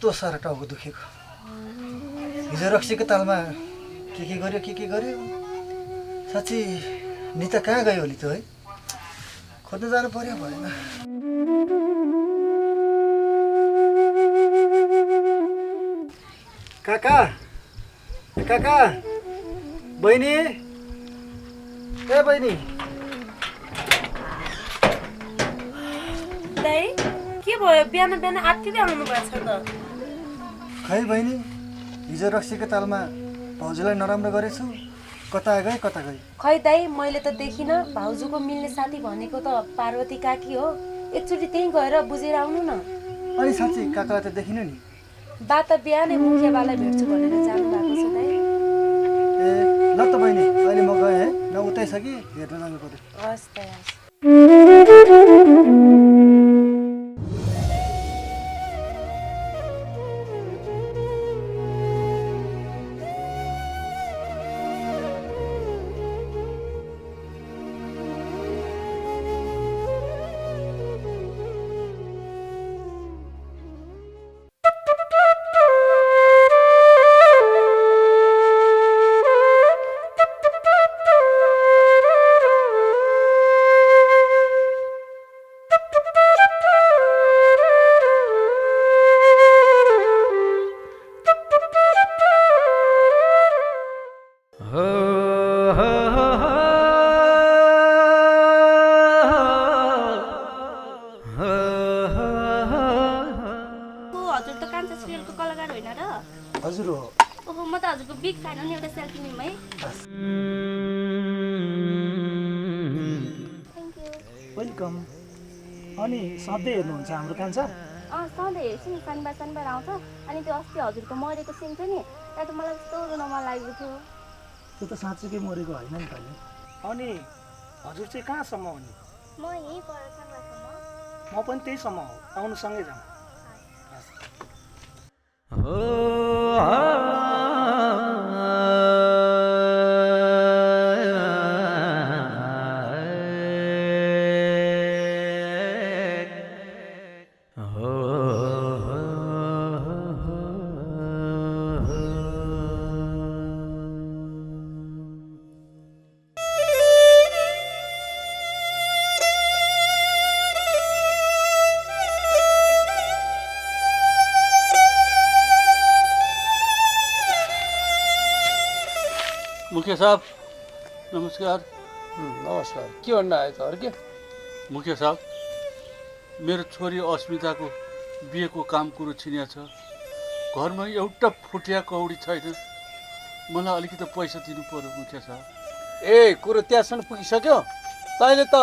कस्तो साह्रो टाउको दुखेको। हिजो रक्सीको तालमा के गर्यो साँच्ची निता कहाँ गयो होली त है? खोज्न जानु पर्यो भएन। काका काका बहिनी ए बहिनी दाइ के भयो बिहान बिहान आत्तिदै आउनु भएको छ त? खै बहिनी हिजो रक्सीको तालमा भाउजूलाई नराम्रो गरेछु। कता गए खै दाइ मैले त देखिनँ। भाउजूको मिल्ने साथी भनेको त पार्वती काकी हो। एकचोटि त्यहीँ गएर बुझेर आउनु न। अनि साँच्ची काकालाई त देखिन नि। बा त बिहानै मुखियाबालाई भेट्छु भनेर जानु भएको छ दाइ। ए ल त बहिनी अहिले म गएँ है, न उतै छ कि हेर्न जानु पर्यो। हस् दाइ हस्। हजुर हो। ओहो म त हजुरको बिग फ्यान हो नि। एउटा सेल्फी लिऊँ है? Thank you. वेलकम। अनि सधैँ हेर्नुहुन्छ हाम्रो कान्छा? सधैँ हेर्छु नि, शनिबार आउँछ। अनि त्यो अस्ति हजुरको मरेको सिन थियो नि, त्यहाँ त मलाई कस्तो रुन मन लागेको थियो। त्यो त साँच्चीकै मरेको होइन नि त नि। अनि हजुर चाहिँ कहाँसम्म हो नि? म यहीँ पर सङ्घसम्म। म पनि त्यहीसम्म हो, आउनु सँगै जाउँ। मुखिया साहब नमस्कार। नमस्कार। के भन्न आयो त अर्के? मुखिया साहब मेरो छोरी अस्मिताको बिहेको काम कुरो छिनिया छ। घरमा एउटा फुटिया कौडी छैन। मलाई अलिकति पैसा दिनु पर्यो मुखिया साहब। ए कुरो त्यहाँसम्म पुगिसक्यो? तैँले त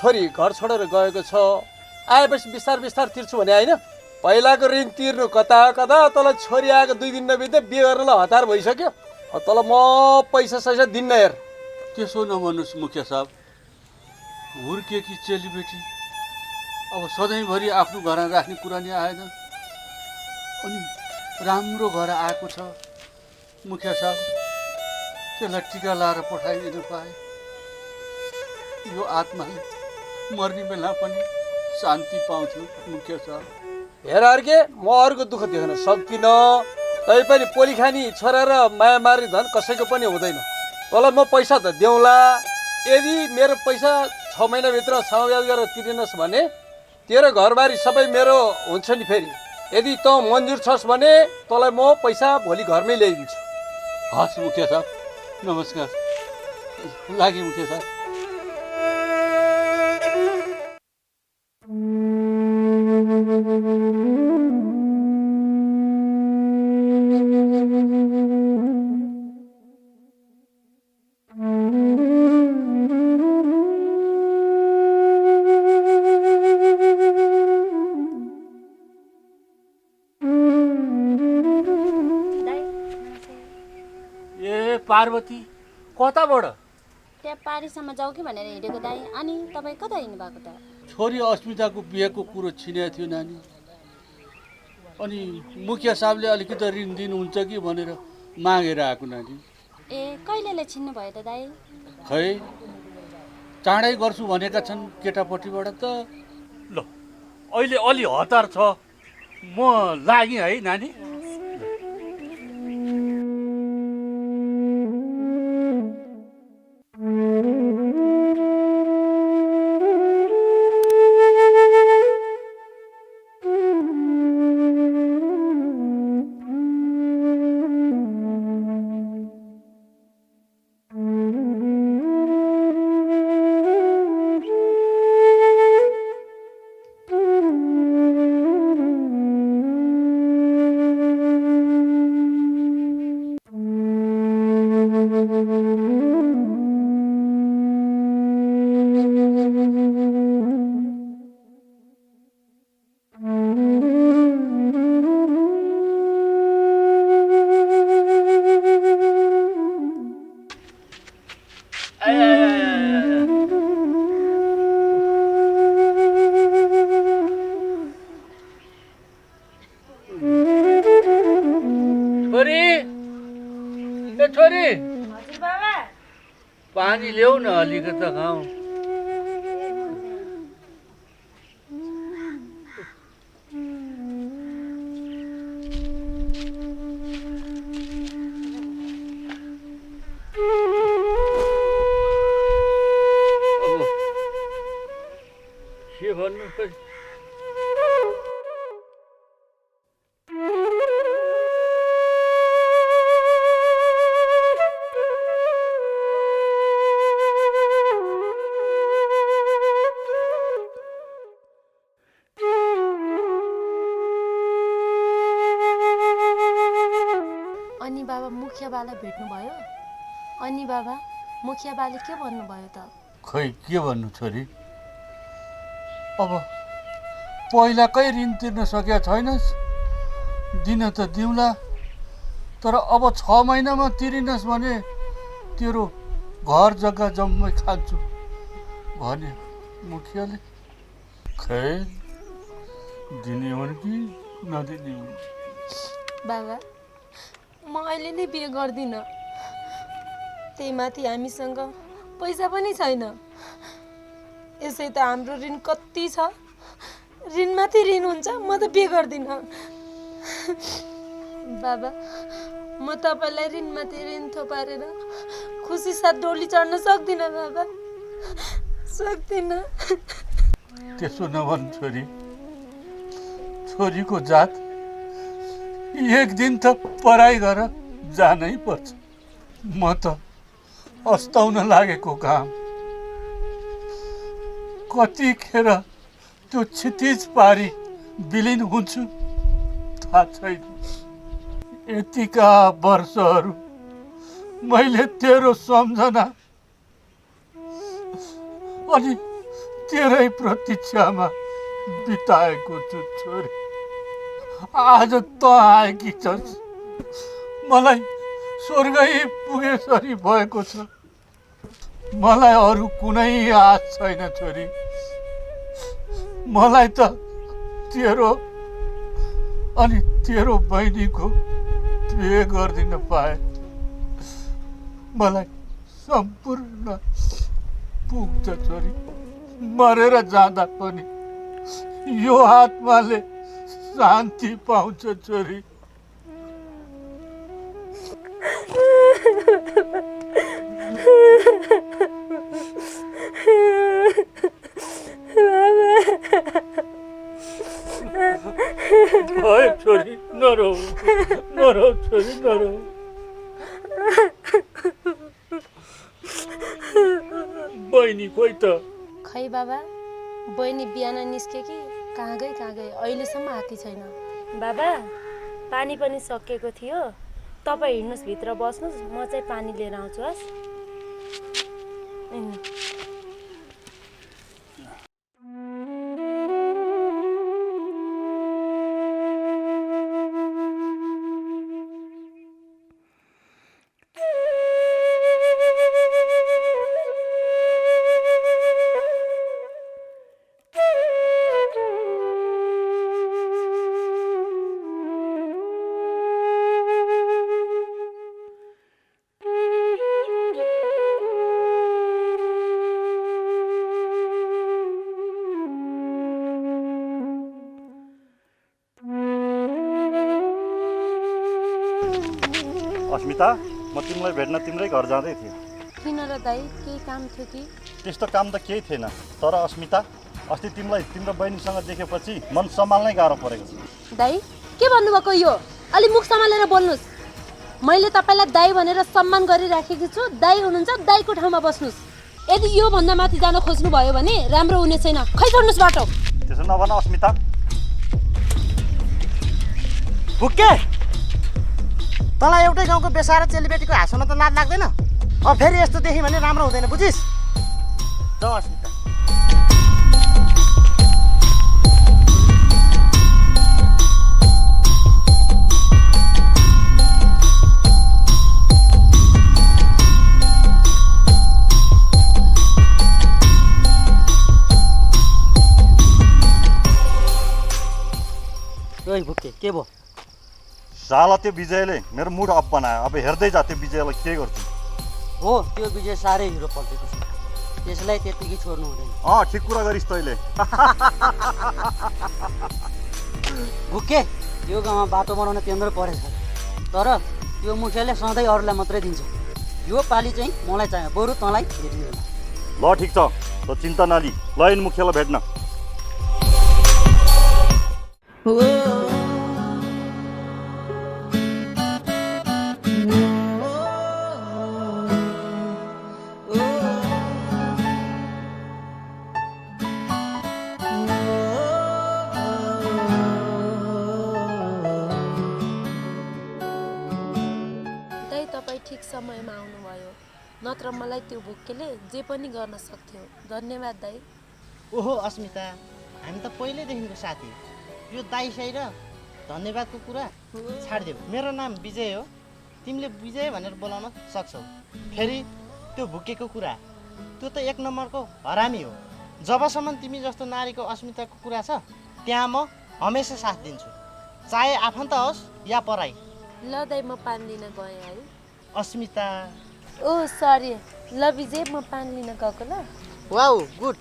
छोरी घर छोडेर गएको छ, आएपछि बिस्तार तिर्छु भने होइन? पहिलाको ऋण तिर्नु कता तँलाई छोरी आएको 2 दिन नबित्दै बिहे गर्नलाई हतार भइसक्यो। तँलाई म पैसा दिन्न हेर। त्यसो नभन्नुहोस् मुखिया साहब। हुर्केकी चेलीबेटी अब सधैँभरि आफ्नो घरमा राख्ने कुरा नै आएन। अनि राम्रो घर आएको छ मुखिया साहब, त्यसलाई टिका लाएर पठाइदिनु पाए यो आत्माले मर्ने बेला पनि शान्ति पाउँथ्यो मुखिया साहब। हेर अर्के, म अरूको दुःख देख्न सक्दिनँ। तैपनि पोली खानी छोरा र माया मार्ने धन कसैको पनि हुँदैन। तँलाई म पैसा त देऊँला। यदि मेरो पैसा 6 महिनाभित्र समावेश गरेर तिर्नुहोस् भने तेरो घरबारी सबै मेरो हुन्छ नि। फेरि यदि तँ मन्जुर छस् भने तँलाई म पैसा भोलि घरमै ल्याइदिन्छु। हस् मुखिया साहब नमस्कार। लागि मुखिया साहब। पार्वती कताबाट? त्यहाँ पारीसम्म जाऊ कि भनेर हिँडेको दाइ। अनि तपाईँ कता हिँड्नु भएको त? छोरी अस्मिताको बिहेको कुरो छिनेको थियो नानी। अनि मुखिया साहबले अलिकति ऋण दिनुहुन्छ कि भनेर मागेर आएको नानी। ए कहिलेले छिन्नु भयो त दाइ? खै चाँडै गर्छु भनेका छन् केटापट्टिबाट त। ल अहिले अलि हतार छ, म लागेँ है नानी। छोरी, ए छोरी, हजुर बाबा। पानी ल्याऊ न अलिकति खाऊ। अब के भन्नु खोइ। अनि बाबा मुखियाबालाई भेट्नुभयो? अनि बाबा मुखियाबाले के भन्नुभयो त? खै के भन्नु छोरी, अब पहिलाकै ऋण तिर्न सकेका छैनस्, दिन त दिउँला, तर अब 6 महिनामा तिरिनस् भने तेरो घर जग्गा जम्मै खान्छु भने मुखियाले। खै दिने हुन् कि नदिने हुन्? बाबा म अहिले नै बिहे गर्दिनँ। त्यही माथि हामीसँग पैसा पनि छैन। यसै त हाम्रो ऋण कति छ, ऋणमाथि ऋण हुन्छ। म त बिहे गर्दिनँ। बाबा म तपाईँलाई ऋणमाथि ऋण थोपारेर खुसी साथ डोली चढ्न सक्दिनँ बाबा, सक्दिनँ। त्यसो नभन् छोरी, छोरीको जात एक दिन त पढाइ गरेर जानै पर्छ। म त अस्ताउन लागेको काम कतिखेर त्यो क्षितिज पारी विलिन हुन्छु थाहा छैन। यतिका वर्षहरू मैले तेरो सम्झना अनि तेरै प्रतीक्षामा बिताएको छु छोरी। आज त आएकी छस्, मलाई स्वर्गै पुगेसरी भएको छ। मलाई अरू कुनै आश छैन छोरी। मलाई त तेरो अनि तेरो बहिनीको बिहे गरिदिन पाए मलाई सम्पूर्ण पुग्छ छोरी। मरेर जाँदा पनि यो आत्माले शान्ति पाउँछ छोरी। भयो छोरी, नरो नरो छोरी, नरो। बहिनी खोइ त? खै बाबा, बहिनी बिहान निस्के कि कहाँ गई अहिलेसम्म आएकी छैन। बाबा पानी पनि सकिएको थियो, तपाईँ हिँड्नुहोस्, भित्र बस्नुहोस्, म चाहिँ पानी लिएर आउँछु। हस्। अस्मिता, म तिमीलाई भेट्न तिम्रै घर जाँदै थिएँ। किन र दाइ, केही काम थियो कि? त्यस्तो काम त केही थिएन, तर अस्मिता, अस्ति तिमीलाई तिम्रो बहिनीसँग देखेपछि मन सम्हाल्नै गाह्रो परेको छ। दाइ, के भन्नुभएको यो? अलि मुख सम्हालेर बोल्नुहोस्। मैले तपाईँलाई दाइ भनेर सम्मान गरिराखेकी छु। दाइ हुनुहुन्छ, दाइको ठाउँमा बस्नुहोस्। यदि यो भन्दा माथि जान खोज्नुभयो भने राम्रो हुने छैन। खै छोड्नुहोस् बाटो। त्यसो नभन अस्मिता। भुक्के, तँलाई एउटै गाउँको बेसारा चेलीबेटीको हाँसोमा त लाज लाग्दैन? अब फेरि यस्तो देखि भने राम्रो हुँदैन, बुझिस्? जाऊ अस्मिता। ओइ भुक्के, के भयो? साला त्यो विजयले मेरो मुड अफ बनायो। अब हेर्दै जा त्यो विजयलाई के गर्छु। हो, त्यो विजय साह्रै हिरो पल्टेको छ। त्यसलाई त्यतिकै छोड्नु हुँदैन। ठिक कुरा गरिस् तैँले। भुक्के, यो गाउँमा बाटो बनाउन केन्द्र परेछ, तर त्यो मुखियाले सधैँ अरूलाई मात्रै दिन्छ। यो पालि चाहिँ मलाई चाहियो, बरु तँलाई भेटिँदैन। ल ठिक छ, त चिन्ता नलि, लैन मुखियालाई भेट्न। ठिक समयमा आउनुभयो, नत्र मलाई त्यो भुक्केले जे पनि गर्न सक्थ्यो। धन्यवाद दाइ। ओहो अस्मिता, हामी त पहिल्यैदेखिको साथी। यो दाइ साइ र धन्यवादको कुरा छाडिदेऊ। मेरो नाम विजय हो, तिमीले विजय भनेर बोलाउन सक्छौ। फेरि त्यो भुक्केको कुरा, त्यो त एक नम्बरको हरामी हो। जबसम्म तिमी जस्तो नारीको अस्मिताको कुरा छ, त्यहाँ म हमेसा साथ दिन्छु, चाहे आफन्त होस् या पराई। ल दाइ, म पानी लिन गएँ है। अस्मिता। ओ सरी, ल विजय, म पानी लिन गएको ल। Wow, good.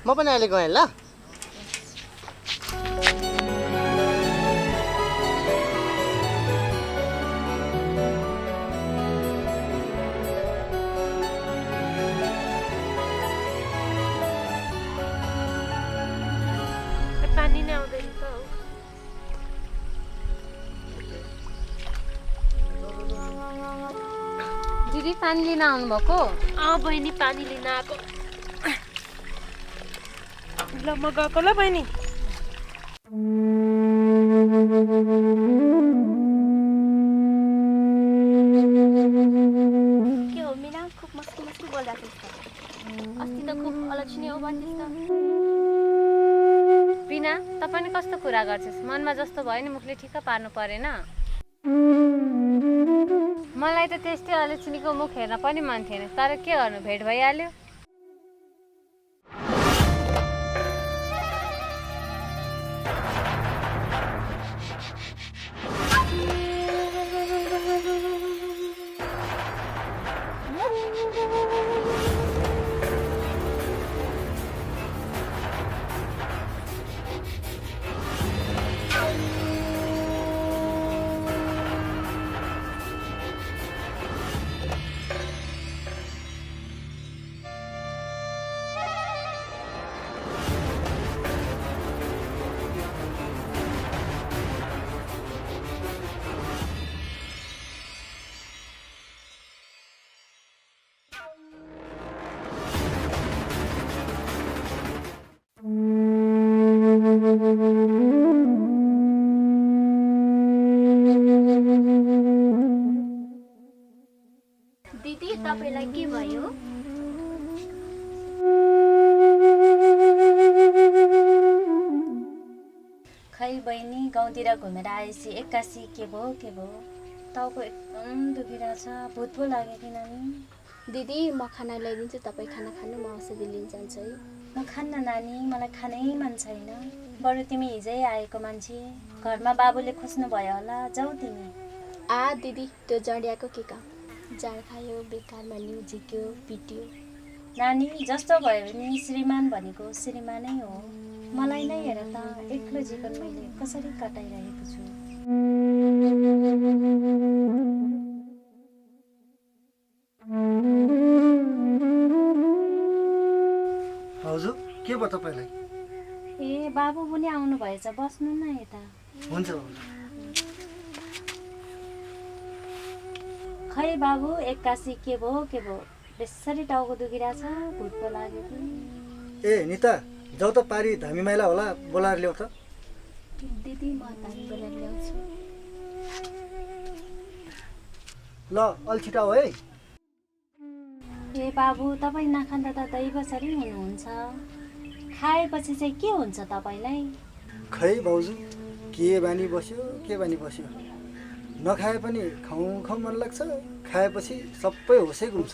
म पनि अहिले गएँ ल। पानी नै आउँदैन त हौ। दिदी पानी लिन आउनुभएको? बहिनी पानी लिन आएको। ल म गएको ल बहिनी। के हो मिना, खुब मस्की मस्की बोलिरहेको छ। अस्ति त खुब अलक्षणीय हो भन्थिस् त। बिना तपाईले कस्तो कुरा गर्छस्? मनमा जस्तो भयो नि मुखले ठिक्क पार्नु परेन। मलाई त त्यस्तै अलक्षणीको मुख हेर्न पनि मन थिएन, तर के गर्नु, भेट भइहाल्यो। दिदी, तपाईलाई के भयो? खै बहिनी, गाउँतिर घुमेर आएपछि एक्कासी के भयो टाउको एकदम दुखिरहेछ, भूत पो लाग्यो कि नानी। दिदी, म खाना ल्याइदिन्छु, तपाईँ खाना खानु, म औषधि लिन जान्छु है। म खान्न नानी, मलाई खानै मन छैन। बरु तिमी हिजै आएको मान्छे, घरमा बाबुले खोज्नु भयो होला, जाऊ तिमी। दिदी, त्यो जडियाको के काम? जाड खायो, बेकारमा न्यु झिक्यो, पिट्यो। नानी, जस्तो भयो भने श्रीमान भनेको श्रीमानै हो। मलाई नै हेर त, एक्लो जीवन मैले कसरी कटाइरहेको छु। भयो तपाईँलाई? ए बाबु पनि आउनु भएछ, बस्नु न यता। हुन्छ भाउजू। खै बाबु एक्कासी के भयो बेसरी टाउको दुखिरहेछ, भुट पो लाग्यो कि। ए निता, जाऊ त पारी धामी माइला होला, बोलाएर ल्याऊ त। दिदी म धामी बोलाएर ल्याउँछु। ल अलि छिटाऊ है। ए बाबु तपाईँ नखाँदा त दैवसरी हुनुहुन्छ, खाएपछि चाहिँ के हुन्छ तपाईँलाई? खै भाउजू, के बानी बस्यो। नखाए पनि खाउँ मन लाग्छ, खाएपछि सबै होसै घुम्छ।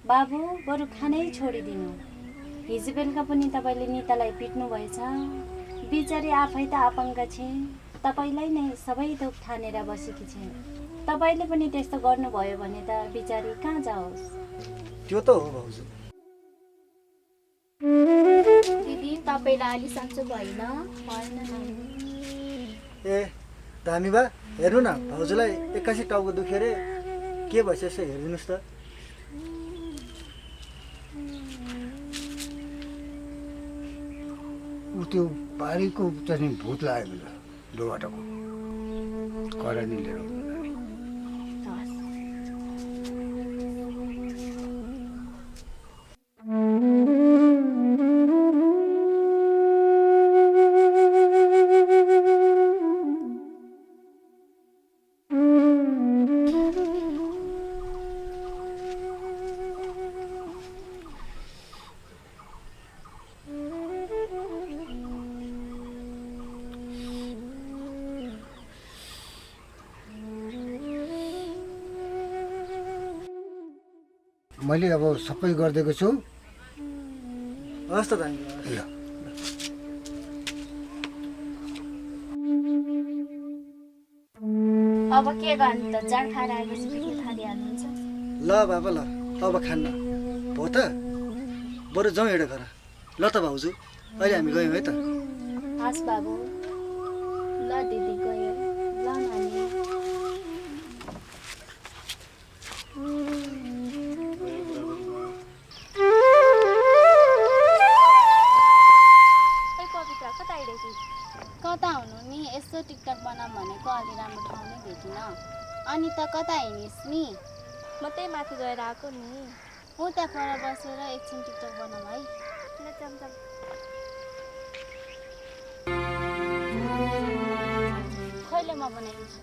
बाबु बरु खानै छोडिदिनु। हिजो बेलुका पनि तपाईँले नितालाई पिट्नु भएछ, बिचारी आफै त अपङ्ग छे, तपाईँलाई नै सबै थोक ठानेर बसेकी छे। तपाईँले पनि त्यस्तो गर्नुभयो भने त बिचारी कहाँ जाओस्? त्यो त हो भाउजू। दिदी तपाईँलाई अलि सन्चो भएन? ए धामी बा, हेर्नु न भाउजूलाई एक्कासी टाउको दुख्यो रे, के भएछ यसो हेरिदिनुहोस् त। ऊ त्यो पारीको चाहिँ भूत लागेको छ दोबाटोको करानी लिएर। मैले अब सबै गरिदिएको छु। हस् त धामी। ल अब के गर्नु त, जाड खाएर आएपछि पिक्निक खाइहाल्नुहुन्छ। ल बाबा ल, अब खान्न हो त, बरु जाउँ एउटा घर। ल त भाउजू, अहिले हामी गयौँ है त। हस् बाबु। ल दिदी गयो। ल नानी। कता हुनु नि? यसो टिकटक बनाऊँ भनेको अलि राम्रो ठाउँ नै भेटिनँ। अनि त कता हिँडिस् नि? म त्यही माथि गएर आएको नि। उता पर बसेर एकछिन टिकटक बनाऊँ है। ल चम्चम। कहिले म बनाइदिन्छु।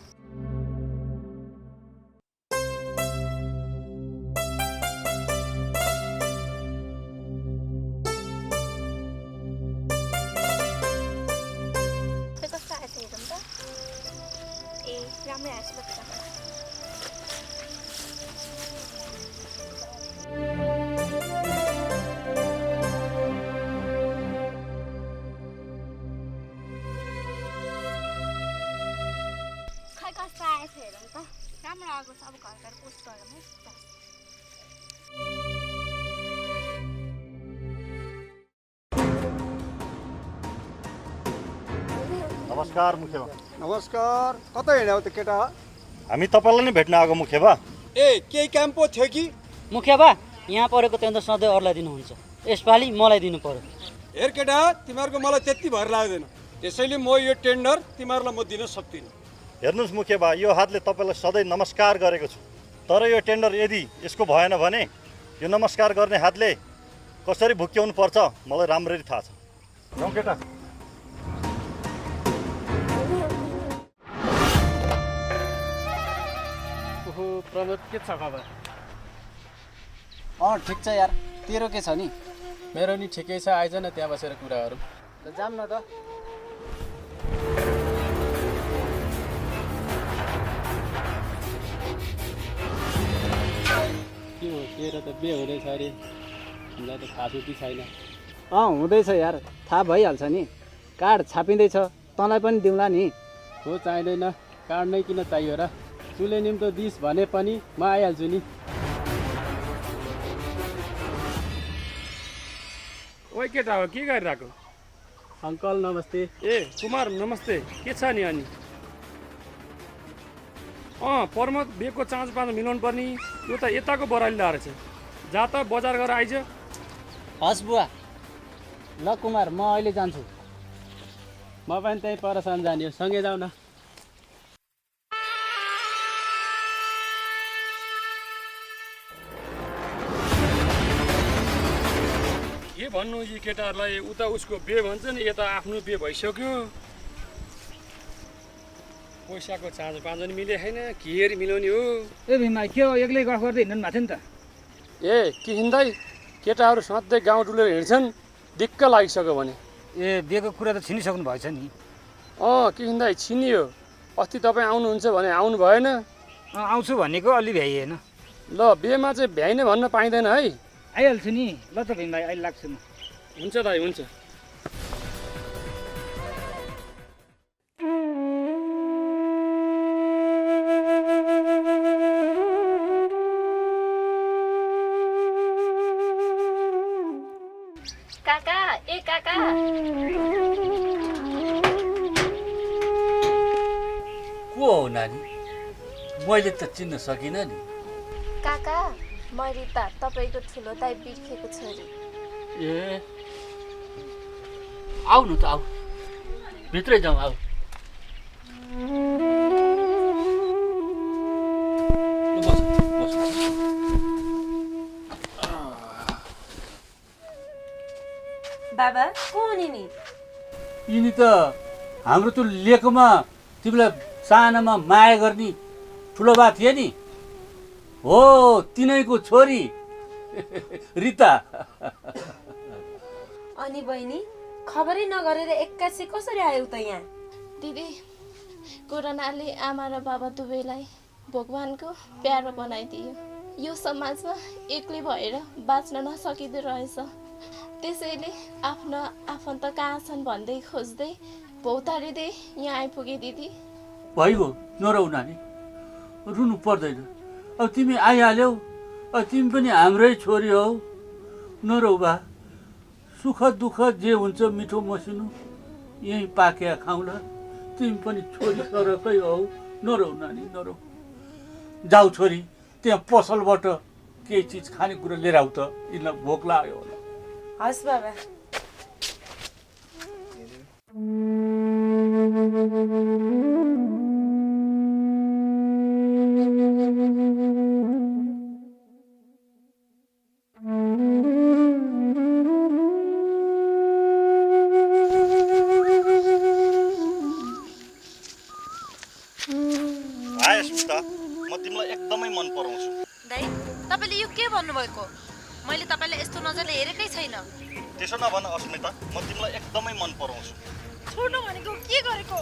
राम्रै आएछ ल। खै कस्तो आएछ हेरौँ त। राम्रो आएको छ, अब घर गएर पोस्ट गरौँ है। नमस्कार मुखेबा। नमस्कार। कता हिँड्यौ त केटा? हामी तपाईँलाई नै भेट्न आएको मुखेबा। ए केही काम पो थियो कि? मुखिया बा, यहाँ परेको तेल त सधैँ अरूलाई दिनुहुन्छ, यसपालि मलाई दिनु पर्यो। हेर केटा, तिमीहरूको मलाई त्यति भर लाग्दैन, त्यसैले म यो टेन्डर तिमीहरूलाई म दिन सक्दिनँ। हेर्नुहोस् मुखेबा, यो हातले तपाईँलाई सधैँ नमस्कार गरेको छु, तर यो टेन्डर यदि यसको भएन भने यो नमस्कार गर्ने हातले कसरी भुक्क्याउनु पर्छ मलाई राम्ररी थाहा छ। जाउँ केटा। प्रमोद, के छ खबर? ठिक छ यार, तेरो के छ नि? मेरो नि ठिकै छ, आइज न त्यहाँ बसेर कुरा गरौँ। जाम न त। के हो, तेरो त बिहे हुँदैछ अरे, तिमीलाई त थाहा छ कि छैन? हुँदैछ यार, थाहा भइहाल्छ नि। कार्ड छापिँदैछ, तँलाई पनि दिउँला नि। हो, चाहिँदैन, कार्ड नै किन चाहियो र? तुले निम्तो दिस भने पनि म आइहाल्छु नि। ओइ केटा हो, के गरिरहेको? अङ्कल नमस्ते। ए कुमार नमस्ते, के छ नि अनि? प्रमोद बेको चाँज पाँच मिलाउनु पर्ने, यो त यताको बराली रहेछ। जा त बजार गरेर आइज। हस् बुवा। ल कुमार म अहिले जान्छु। म पनि त्यहीँ परसान जाने हो, सँगै जाऊ न। के भन्नु यी केटाहरूलाई, उता उसको बिहे भन्छ नि, यता आफ्नो बिहे भइसक्यो। पैसाको चाँजो पाँजो नि मिले छैन, के मिलाउने हो। ए भीमभाइ के हो एक्लै गफ गर्दै हिँड्नु भएको थियो नि त? ए के हिँड्दै केटाहरू सधैँ गाउँ डुलेर हिँड्छन्, दिक्क लागिसक्यो भने। ए बिहेको कुरा त छिनिसक्नु भएछ नि। के हिँड्दै छिनियो। अस्ति तपाईँ आउनुहुन्छ भने आउनु भएन। आउँछु भनेको अलि भ्याइएन। ल बिहेमा चाहिँ भ्याइने भन्न पाइँदैन है। आइहाल्छु नि। ल त भीमभाइ अहिले लाग्छु म। हुन्छ दाइ हुन्छ। काका ए काका को हो नानी? मैले त चिन्न सकिनँ नि। काका म रिता, तपाईँको ठुलो दाइ बिर्खेको छोरी। ए आऊ न त आऊ, भित्रै जाउँ आऊ। बस बस। बाबा को हुने नि? यिनी त हाम्रो त्यो लेखमा तिमीलाई सानामा माया गर्ने ठुलो बा थिए नि, हो तिनैको छोरी रिता। अनि बहिनी खबरै नगरेर एक्कासी कसरी आयौ त यहाँ? दिदी कोरोनाले आमा र बाबा दुवैलाई भगवानको प्यारो बनाइदियो। यो समाजमा एक्लै भएर बाँच्न नसकिँदो रहेछ। त्यसैले आफ्ना आफन्त कहाँ छन् भन्दै खोज्दै भौतारिँदै यहाँ आइपुगे दिदी। भइगयो, नरौ नानी, रुनु पर्दैन। अब तिमी आइहाल्यौ, अब तिमी पनि हाम्रै छोरी हौ, नरौ बा। सुख दुःख जे हुन्छ मिठो मसिनो यहीँ पाकेर खाउँला। तिमी पनि छोरी सरकै हौ, नरौ नानी नरौ। जाऊ छोरी, त्यहाँ पसलबाट केही चिज खानेकुरा लिएर आऊ त, यिनीलाई भोक लाग्यो होला। हस् बाबा। म तिमीलाई एकदमै मन पराउँछु। दाइ तपाईँले यो के भन्नुभएको? मैले तपाईँलाई यस्तो नजरले हेरेकै छैन। त्यसो नभन अस्मिता, म तिमीलाई एकदमै मन पराउँछु। छोड्नु भनेको के गरेको?